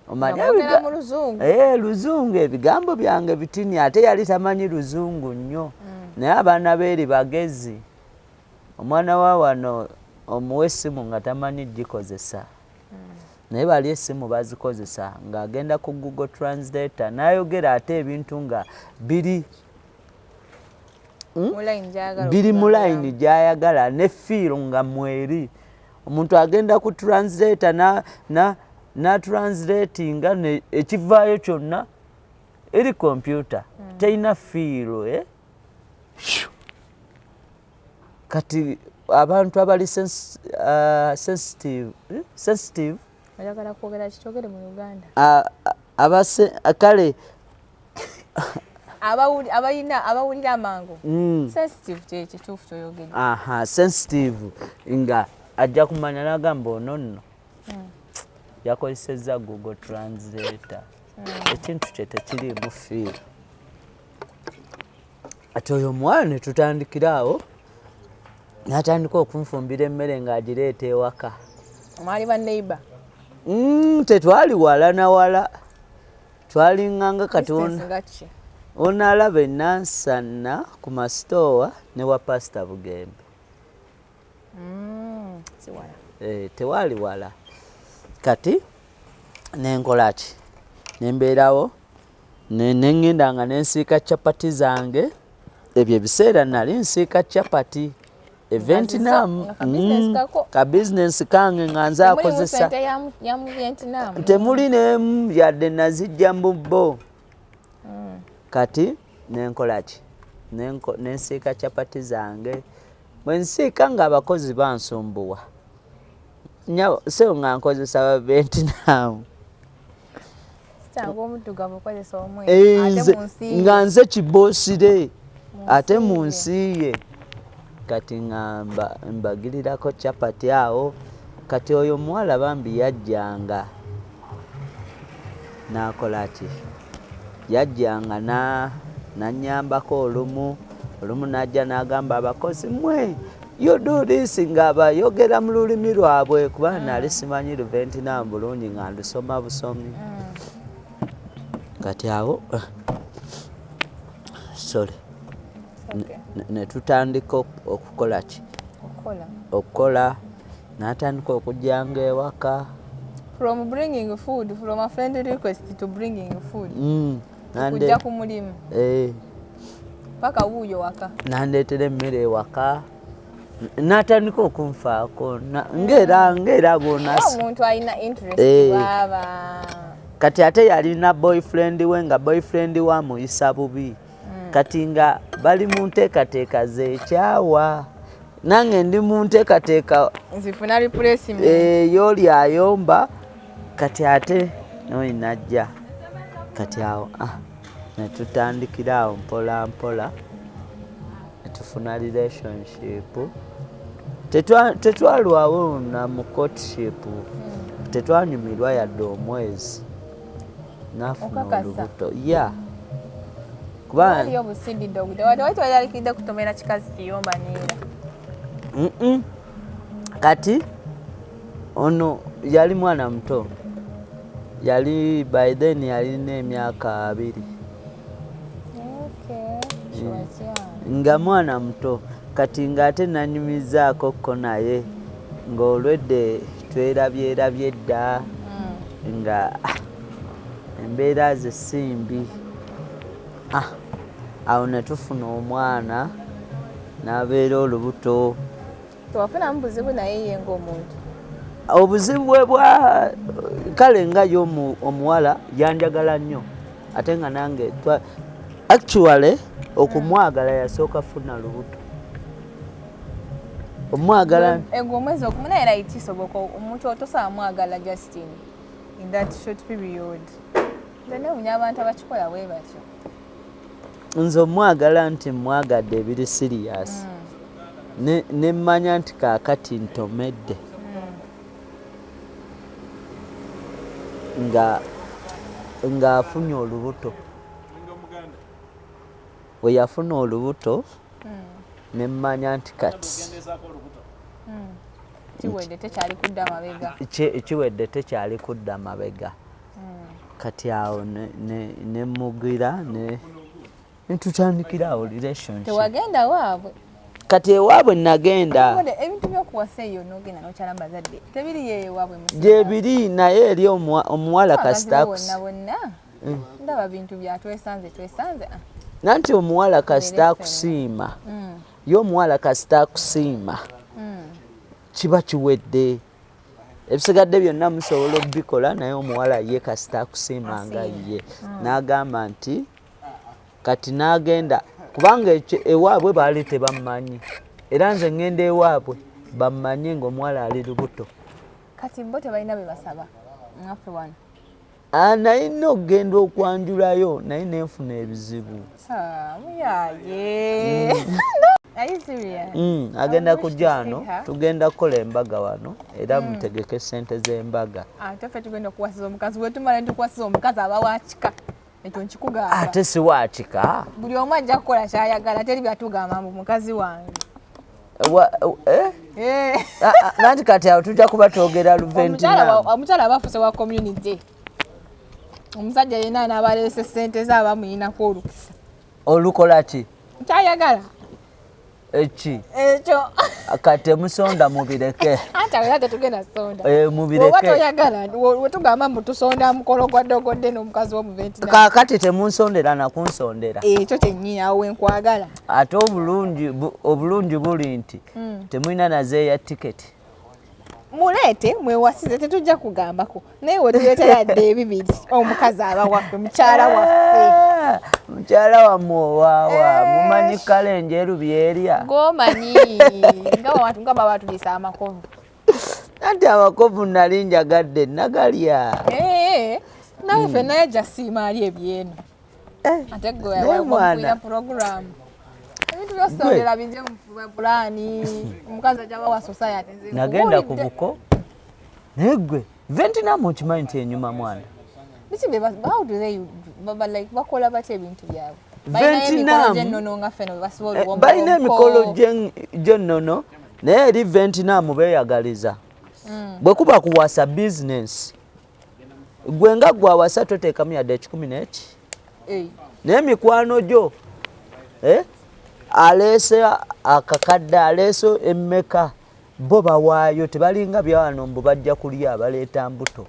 S2: Omanyi
S1: Nga mwogera mu Luzungu?
S2: Eh, Luzungu. Ebigambo byange bitini, ate yali tamanyi Luzungu nnyo, naye abaana beeri bagezi. Omwana wa wano omuwa essimu nga tamanyi gikozesa, naye bali essimu bazikozesa, ng'agenda ku Google Translator n'ayogera ate ebintu nga biri
S1: Mu line gy'ayagala
S2: biri mu
S1: okugambiramu.
S2: Line gy'ayagala ne feel nga mweri. Omuntu agenda ku translator na translatinga ekivaayo kyonna eri kompyuta terina feel, eh? Phew. Kati abantu abali sensitive, eh? Sensitive.
S1: Oyagala kwogera kikyogere mu Uganda.
S2: Kale.
S1: Abalina abawulira amangu. Sensitive kye kituufu kyoyogedde.
S2: Aha, sensitive nga ajja kumanya nagamba, "Ono nno yakozesezza Google Translator, ekintu kye tekiriimu feel." Ati oyo omuwala ne tutandikira awo, n'atandika okunfumbira emmere ng'agireeta ewaka.
S1: Mwali ba neighbor?
S2: Tetwali wala na wala, twalinganga kati
S1: Distance nga ki?
S2: Onaalaba enansana ku masitoowa ne wa Pasita Bugembe.
S1: Si wala.
S2: Eh, tewali wala. Kati Nenkola ki, nembeerawo, neŋŋenda nga nensiika capati zange. Ebyo ebiseera nali nsiika capati e Vietnam.
S1: Nga ka business kako.
S2: Ka bizinesi kange nga nze
S1: Temulimu
S2: akozesa.
S1: ssente ya mu Vietnam?
S2: Temuli nemu yadde, nazijja mu bo. Kati nenkola ki, nensiika capati zange. Bwe nsiika nga abakozi bansumbuwa, seo nga nkozesa ba Vietnam.
S1: Kitanga omuddugavu okozesa omweru.
S2: Eh,
S1: ate mu nsi ye.
S2: Nga nze kiboosire ate
S1: nsi
S2: mu
S1: ye.
S2: nsi ye. Kati nga mbagirirako capati awo. Kati oyo omuwala bambi yajjanga n'akola ki, yajjanga nanyambako olumu olumu, najja n'agamba abakozi, "Mwe, you do this," nga bayogera mu lulimi lwabwe, kuba nali simanyi Luventinam bulungi, nga ndusoma busomi. Kati awo eh, sorry.
S1: Okay.
S2: Ne tutandika okukola ki?
S1: Okukola.
S2: Okukola, n'atandika okujjanga ewaka.
S1: From bringing food, from a friend request to bringing food, kujja ku mulimu,
S2: Eh,
S1: paka wuuyo waka.
S2: Nandeetera emmere ewaka, n'atandika okunfaako ng'era bwonasi.
S1: Omuntu alina interest
S2: Eh.
S1: bwaba.
S2: Kati ate yalina boyfriend we, nga boyfriend we amuyisa bubi. Kati nga bali mu nteekateeka zekyawa, nange ndi mu nteekateeka.
S1: Nzifuna replacement.
S2: Eh, yooli ayomba. Kati ate noyi najja. Kati awo netutandikira awo mpola mpola, netufuna relationship. Tetwalwawo na mu courtship, tetwanyumirwa yadde omwezi, nafuna
S1: Okakasa?
S2: olubuto ya kuba.
S1: Waliyo obusindidde obudde wali tweralikidde kutomera kikazi kiyomba neera.
S2: Kati ono yali mwana muto, yali by then yalina emyaka 20.
S1: Okay. She was young.
S2: Nga mwana muto. Kati ng'ate nanyumizaako ko naye ng'olwedde twerabyerabye dda, nga embeera ze si mbi. Awo ne tufuna omwana, n'abeera olubuto.
S1: Tewafunamu buzibu naye ye ng'omuntu?
S2: Obuzibu bwe bwa kale nga ye omuwala yanjagala nnyo, ate nga nange actually okumwagala yasooka funa lubuto, omwagala.
S1: Egwo omwezi ogumu, naye era kisoboka omuntu otosobola mwagala just in that short period. Nze newunya abantu abakikola bwe batyo.
S2: Nze omwagala nti mwagadde ebiri serious, ne mmanya nti kaakati ntomedde, nga ng'afunye olubuto. Bwe yafuna olubuto, ne mmanya nti kati
S1: Kiwedde, tekyali kudda mabega.
S2: Kiwedde, tekyali kudda mabega. Kati awo ne mugira ne tutandikira awo relationship.
S1: Tewagenda waabwe?
S2: Kati ewaabwe nagenda.
S1: Obudde, ebintu byokuwasa eyo nogenda nokyala bazadde tebiriyo ewaabwe mu
S2: Gyebiri, naye eri omuwala kasita
S1: bonna bonna ndaba bintu bya twesanze twesanze, ah.
S2: Nanti omuwala kasita
S1: Tubeere
S2: akusiima, ye omuwala kasita akusiima, kiba kiwedde. Ebisigadde byonna musobola okubikola, naye omuwala ye kasita akusiima nga ye n'agamba nti kati n'agenda, kubanga ewaabwe baali tebammanyi, era nze ŋŋenda ewaabwe bammanye ng'omuwala ali lubuto.
S1: Kati bo tebalina bye basaba ngaffe wano?
S2: Ah, naye nina okugenda okwanjulayo, naye nenfuna ebizibu.
S1: Ah, muyaye. Are you serious?
S2: Agenda
S1: I wish to
S2: kujja
S1: see
S2: wano.
S1: her.
S2: Tugenda kukola embaga wano, era mutegeke sente z'embaga.
S1: Ate ffe tugenda okuwasiza omukazi, wetumala ntukwasiza omukazi aba wakika, ekyo nkikugamba.
S2: Ate si waakika.
S1: Buli omu ajja kukola kyayagala, teri byatugamba mbu mukazi wange.
S2: Eh?
S1: Eh.
S2: Ah, ah, nanti kati awo tujja kuba twogera Luventinam.
S1: Omukyala aba afuuse wa community, omusajja yenna anaabaleese sente ze aba muyinako olukisa.
S2: Olukola ki?
S1: Kyayagala.
S2: Eki?
S1: Ekyo.
S2: Kati musonda mubireke.
S1: Ate era tetugenda sonda.
S2: Eh, mubireke.
S1: Oba toyagala wetugamba mbu tusonda mukolo gwa Dogodde n'omukazi w'omuventina.
S2: Kaakati temunsondera na kunsondera.
S1: Ekyo kyennyini awo wenkwagala.
S2: Ate obulungi buli nti temulina nazeeya tiketi.
S1: Muleete mwewasize, tetujja kugambako, naye wetuleetera dde ebibiri omukazi aba waffe, mukyala waffe.
S2: Mukyala wammwe owaawa, mumanyi kale enjeru byerya.
S1: Gomanyi nga baba batuliisa amakovu.
S2: Anti amakovu nali njagadde nagalya.
S1: Nawe ffenna yajja siima ali ebyeno. Ate gwe
S2: Naye mwana.
S1: wamukulira program. Ebintu byosondera bijje mu pulaani, omukazi ajja bawa society. Nze
S2: Nagenda ku
S1: nkubuulidde.
S2: buko naye gwe Ventinam okimanyi nti enyuma mwana.
S1: Biki bye how do they baba like bakola batya ebintu byabwe? Balinayo emikolo
S2: Ventinam
S1: gy'ennono nga ffeno bwe basiba oluwombo
S2: balina
S1: lw'omuko.
S2: emikolo gy'ennono, naye eri Ventinam beeyagaliza. Bwe kuba kuwasa bizinensi, gwe nga gwe awasa toteekamu yadde 100 n'eki. Naye mikwano gyo aleese akakadde, aleese emmeka, bo bawaayo, tebalinga byawano mbu bajja kulya, baleeta mbuto.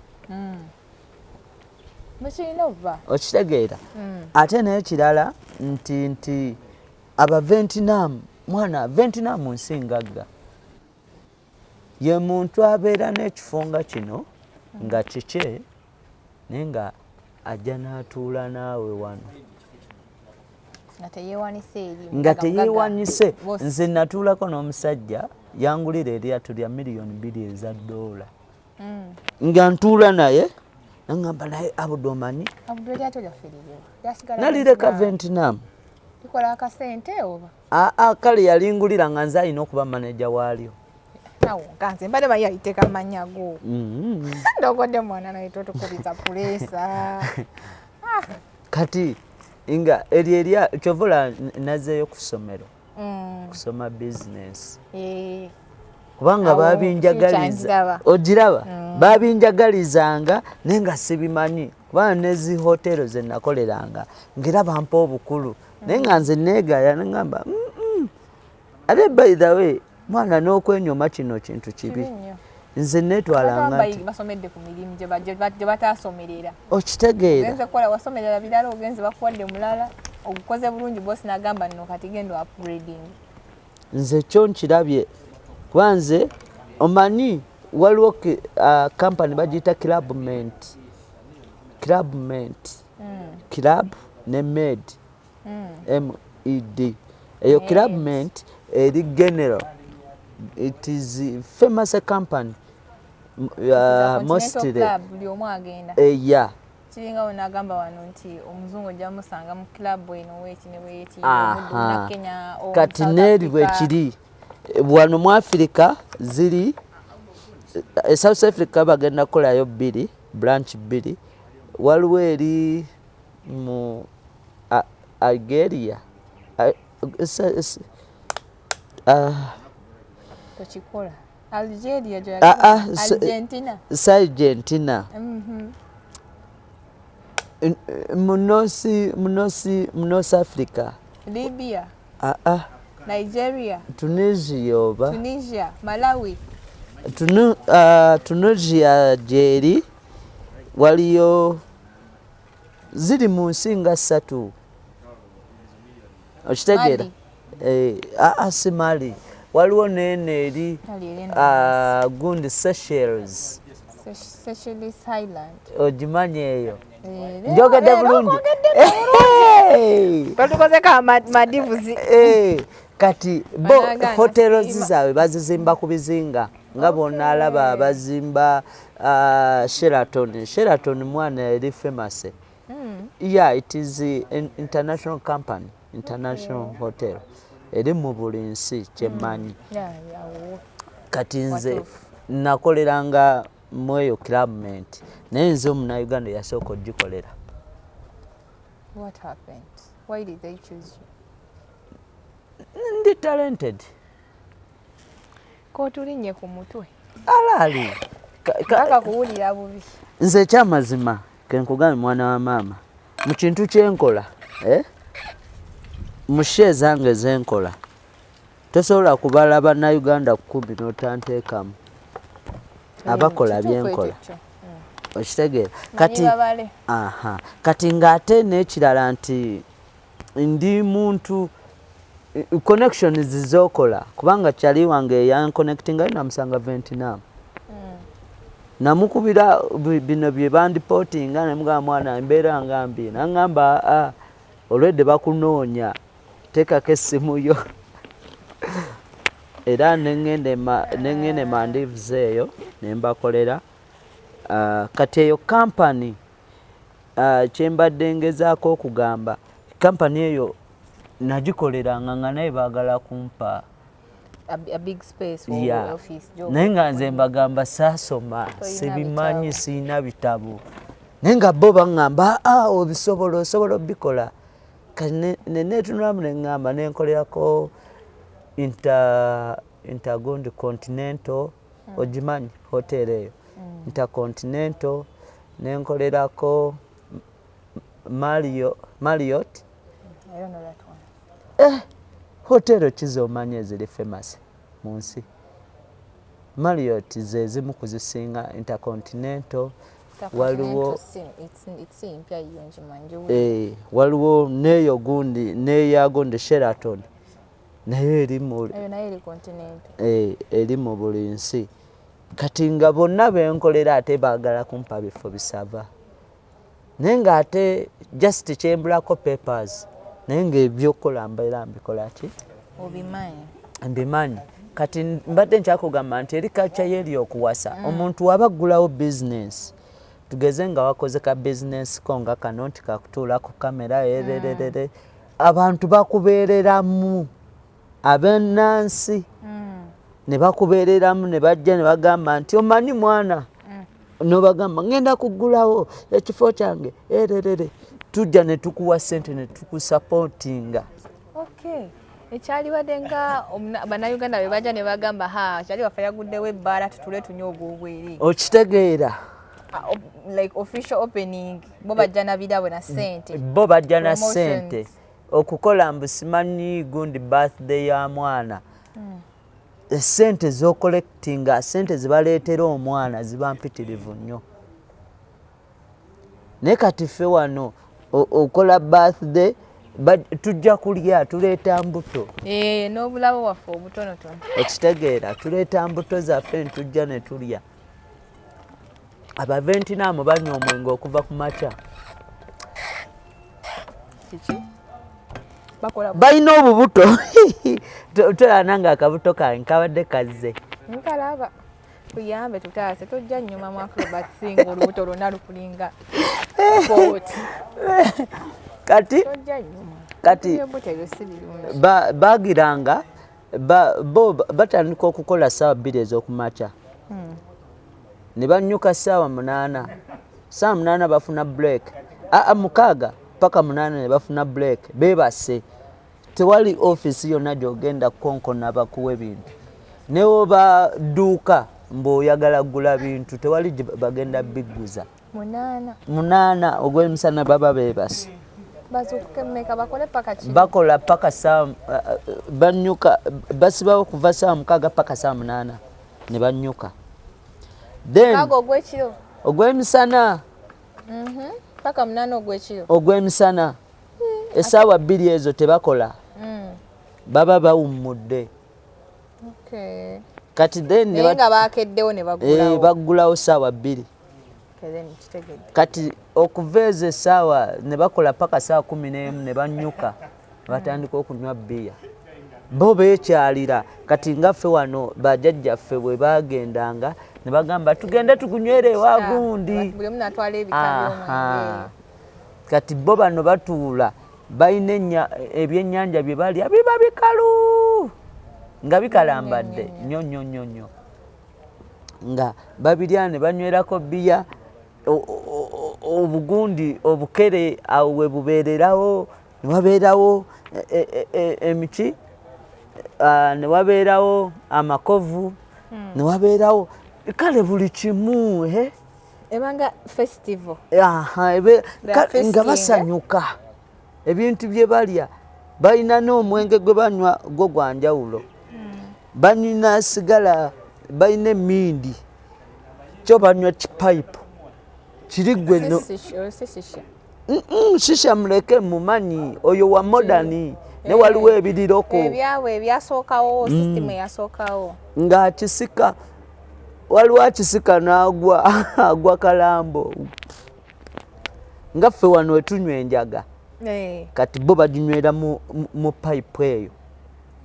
S1: Bwekirina obba.
S2: Okitegeera? Ate n'ekirala nti aba Ventinam, mwana Ventinam nsi ngagga. Ye muntu abeera n'ekifo nga kino nga kikye, naye nga ajja n'atuula naawe wano.
S1: Nga teyeewanise eri.
S2: Nga
S1: Mugagga.
S2: teyeewanise.
S1: Boss.
S2: Nze natuulako n'omusajja yangulira eryato lya 2 miliyoni eza ddoola. Nga ntuula naye naŋŋamba, naye Abudu omanyi?
S1: Abudu, eryato lyaffe liriwa? Lyasigala
S2: Nalireka
S1: Vietnam.
S2: Ventinam.
S1: Likola akasente oba?
S2: Aa, kale yalingulira nga nze alina okuba maneja waalyo.
S1: Nawo nga nze mbadde manyi yaliteeka mu mannya go. Ndogodde mwana naye totukubiza pressure.
S2: Kati nga eryo erya kyovula nazzeeyo ku ssomero kusoma bizinesi kubanga
S1: Awo
S2: babinjagaliza.
S1: future ngiraba.
S2: Ogiraba, babinjagalizanga naye nga sibimanyi, kubanga nezi hotero ze nakoleranga ngera bampa obukulu, naye nga nze neegaya neŋŋamba, Ate by the way mwana, n'okwenyoma kino kintu kibi.
S1: Kibi nnyo.
S2: Nze neetwalanga
S1: Abantu
S2: nti
S1: basomedde ku mirimu gye bataasomerera.
S2: Okitegeera?
S1: Ogenze kukola, wasomerera birala, ogenze bakuwadde mulala, ogukoze bulungi, bosi n'agamba nno kati genda upgrading.
S2: Nze kyo nkirabye, kuba nze omanyi waliwo company bagiyita Clubment, Clubment, Club ne Med, Med. Eyo Clubment eri general, it is famous company. Mostly
S1: Club buli omu agenda.
S2: Yeah.
S1: Kiringa we nagamba wano nti omuzungu ojja musanga mu club eno weeki ne weeki.
S2: Aha.
S1: Kenya,
S2: Kati neeri bwekiri wano mu Africa, ziri South Africa bagenda kukolayo bbiri, branch bbiri. Waliwo eri mu Algeria.
S1: Tokikola Algeria.
S2: Ah, ah,
S1: Argentina.
S2: Si Argentina. Mu North Africa.
S1: Libya.
S2: Ah, ah.
S1: Nigeria.
S2: Tunisia oba
S1: Tunisia, Malawi.
S2: Tunisia gyeri, waliyo ziri mu nsi nga ssatu, okitegeera?
S1: Mali.
S2: Eh, ah, si Mali, waliwo neeno eri
S1: Mali eri eno.
S2: Gundi Seychelles.
S1: Seychelles Island.
S2: Ogimanyi eyo?
S1: Eh,
S2: Njogedde
S1: leero
S2: bulungi?
S1: okwogedde.
S2: Hey!
S1: Batukozeko amadivuzi.
S2: Eh, kati bo
S1: Banagaana
S2: hotels
S1: siima.
S2: zaabwe bazizimba ku bizinga nga bonna alaba bazimba Sheraton. Sheraton mwana eri famous. Yeah, it is an international company, international hotel eri mu buli nsi kyemmanyi.
S1: Awo.
S2: Kati nze
S1: Watuufu.
S2: nakoleranga mu eyo Clubment, naye nze omunauganda yasooka ogikolera.
S1: What happened? Why did they choose you?
S2: Ndi talented.
S1: Kootulinnye ku mutwe.
S2: Alaali
S1: Paka kuwulira bubi.
S2: Nze ekyamazima kenkugambe mwana wa maama, mu kintu kyenkola, eh? Mu show zange zenkola Tosobola kubala Bannayuganda 10 n'otanteekamu abakola
S1: Kituufu ekyo
S2: byenkola.
S1: kyo.
S2: Okitegeera?
S1: Manyi
S2: Kati
S1: babale.
S2: Aha, kati ng'ate n'ekirala nti ndi muntu connections zokola, kubanga kyali wange yanconnectinga yo namusanga Vietnam. Namukubira bino bye bandipotinga, nemugamba mwana embeera nga mbi, naŋŋamba aa olwedde bakunoonya, teekako essimu yo. Era neŋŋenda e Maldives eyo ne mbakolera. Kati eyo kampani, kyembadde ngezaako okugamba, kampani eyo nagikoleranga nga naye baagala kumpa
S1: A big space for office job.
S2: Naye nga nze mbagamba saasoma,
S1: Tolina
S2: sibimanyi,
S1: bitabo.
S2: Siina bitabo, naye nga bo baŋŋamba, aa obisobola, osobola obikola. Kati neneetunulamu neŋŋamba nenkolerako Intergundi Continental, ogimanyi hotel eyo, Intercontinental, nenkolerako Marriott.
S1: I don't know that one.
S2: Hotel ki z'omanyi eziri famous mu nsi? Marriott ze zimu ku zisinga, Intercontinental, waliwo
S1: Intercontinental it's mpya yo ngimanyi.
S2: Waliwo neeyo gundi, neeya gundi Sheraton, naye eri mu
S1: Eyo nayo eri continental.
S2: Eri mu buli nsi. Kati nga bonna benkolera ate baagala kumpa bifo bisava, naye ng'ate just kyembulako papers, naye ng'ebyokukola mbeera mbikola ki?
S1: Obimanyi.
S2: Mbimanyi. Kati mbadde nkyakugamba nti eri culture y'eri okuwasa omuntu waba aggulawo bizinensi, tugeze nga wakoze ka bizinensi ko nga kano nti kakutuula ku kamera erererere, abantu bakubeereramu, ab'ennansi ne bakubeereramu ne bajja ne bagamba nti omanyi mwana, nobagamba ngenda kuggulawo ekifo kyange ererere, tujja ne tukuwa ssente ne tukusupportinga.
S1: Okay. Ekyalibadde nga Bannayuganda bwe bajja ne bagamba, ha kyali waffe yaguddewo ebbaala, tutule tunywe ogw'obwereere.
S2: Okitegeera?
S1: Like official opening, bo bajja na birabo na ssente.
S2: Bo bajja na
S1: Promotions.
S2: ssente okukola mbu simanyi gundi birthday ya mwana, esente z'ocollectinga, sente zibaleetera omwana ziba mpitirivu nnyo. Naye kati ffe wano okola birthday, tujja kulya, tuleeta mbuto.
S1: Eh, n'obulabo bwaffe obutonotono.
S2: Okitegeera? Tuleeta mbuto zaffe ntujja ne tulya. Abaventinaamu banywa omwenge okuva ku makya.
S1: Kiki bakola?
S2: Balina obubuto. Tolana nga akabuto kange kabadde kazze.
S1: Nkalaba, tuyambe tutaase, tojja nnyuma mu acrobats nga olubuto lwonna lukulinga kooti.
S2: Kati
S1: Tojja nnyuma.
S2: Kati
S1: Ebyobuto ebyo si birungi.
S2: Bagiranga bo batandika okukola 2:00 ez'okumakya ne banyuka 8:00. 8:00 bafuna break, aa 6 paka 8 ne bafuna break, beebase. Tewali ofiisi yonna gy'ogenda kukonkona bakuwa ebintu, newoba dduuka mbw'oyagala gula bintu, tewali gye bagenda bigguza.
S1: 8?
S2: 8 ogw'emisana baba beebase.
S1: Bazuukuke mmeka bakole paka kiro?
S2: Bakola paka saa banyuka, basibawo kuva 6:00 paka 8:00 ne banyuka, then
S1: 6 ogw'ekiro?
S2: Ogw'emisana.
S1: Paka 8 ogw'ekiro.
S2: Ogw'emisana, 2:00 ezo tebakola, baba bawummudde. Kati then ne
S1: Naye nga bakeddewo ne baggulawo.
S2: Baggulawo 2:00.
S1: Okay, then kitegedde.
S2: Kati okuva ezo essaawa ne bakola paka 11:00 ne banyuka, batandika okunywa bbiya, bo beekyalira. Kati nga ffe wano bajjajjaffe bwe bagendanga ne bagamba tugende tugunywere ewa gundi.
S1: Buli omu natwala ebika by'omwenge.
S2: Kati bo bano batuula balina ebyennyanja bye balya biba bikalu nga bikalambadde nnyo nnyo nnyo nnyo, nga babirya ne banywerako bbiya, obugundi obukere awo we bubeererawo, ne wabeerawo emiki, ne wabeerawo amakovu, ne wabeerawo kale buli kimu.
S1: Ebanga festival.
S2: Aha,
S1: They are
S2: nga
S1: feasting, eh?
S2: basanyuka ebintu bye balya, balina n'omwenge gwe banywa gwo gwa njawulo. Banyina sigala, balina emindi, kyo banywa kipayipu kiri gwe no.
S1: Si shisha.
S2: Shisha muleke, mumanyi oyo wa modern, ne waliwo ebiriroko.
S1: Ebyabwe ebyasookawo, system eyasookawo.
S2: Ng'akisika, waliwo akisika n'agwa, agwa kalambo, nga ffe wano wetunywa enjaga. Kati bo baginywera mu payipu eyo.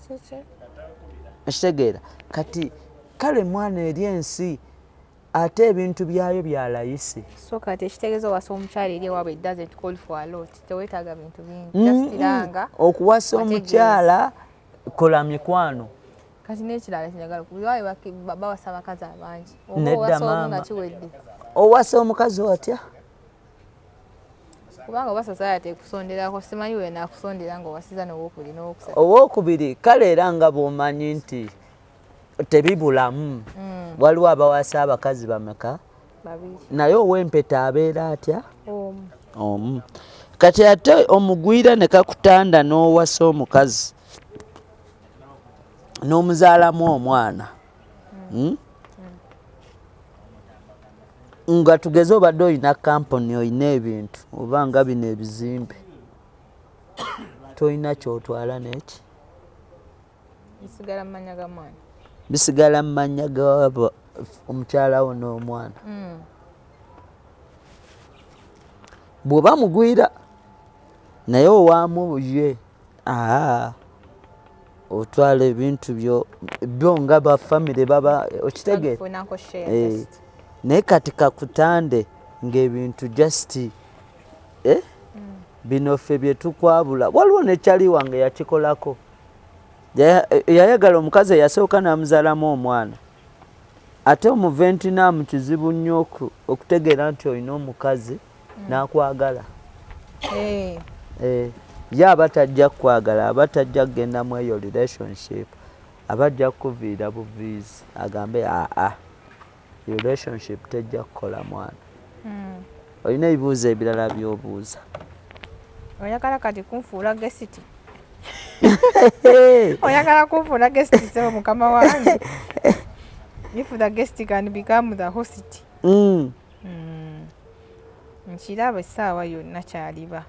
S1: Kiki?
S2: Ekitegeera kati kale mwana eri ensi ate ebintu byayo bya layisi.
S1: So kati ekitegeeza owasa omukyala eri ewaabwe, it doesn't call for a lot, teweetaaga bintu bingi, just langa.
S2: Okuwasa
S1: Wategeeza.
S2: omukyala, kola mikwano.
S1: Kati n'ekirala kinjagala waawe, bawasa abakazi abangi, oba
S2: Nedda,
S1: owasa omu nga
S2: maama.
S1: kiwedde?
S2: Owasa omukazi otya?
S1: Kubanga oba society ekusonderako, simanyi we nakusondera ng'owasiza n'owokubiri n'owokusatu.
S2: Owokubiri kale, era nga bw'omanyi nti tebibulamu, waliwo abawasa abakazi bameka?
S1: Babiri.
S2: Naye ow'empeta abeera atya?
S1: Omu.
S2: Omu. Kati ate omugwira ne kakutanda n'owasa omukazi n'omuzaalamu omwana, Nga tugeze obadde olina kampuni, olina ebintu, oba nga bino ebizimbe, tolina kyotwala neki.
S1: Bisigala mu mannya ga mwana.
S2: Bisigala mu mannya ga omukyala wo n'omwana. Bw'oba mugwira naye owaamu ye, aa, otwala ebintu byo byo nga bafamire baba okitegeera.
S1: Babifunako share. Just.
S2: Naye kati kakutande ng'ebintu just, eh? Bino ffe bye tukwabula. Waliwo nekyali wange yakikolako. Yayagala omukazi eyasooka n'amuzaalamu omwana. Ate omuventinaamu kizibu nnyo okutegeera nti olina omukazi n'akwagala. Eh, ye aba tajja kukwagala, aba tajja kugenda mu eyo relationship, aba ajja kukuviira buviizi, agambe aa, relationship tejja kukola mwana. Olina ebibuuzo ebirala by'obuuza?
S1: Oyagala kati kunfuula guest? Oyagala kunfuula guest, sebo mukama wange? If the guest can become the host. Nkiraba essaawa yonna kyaliba.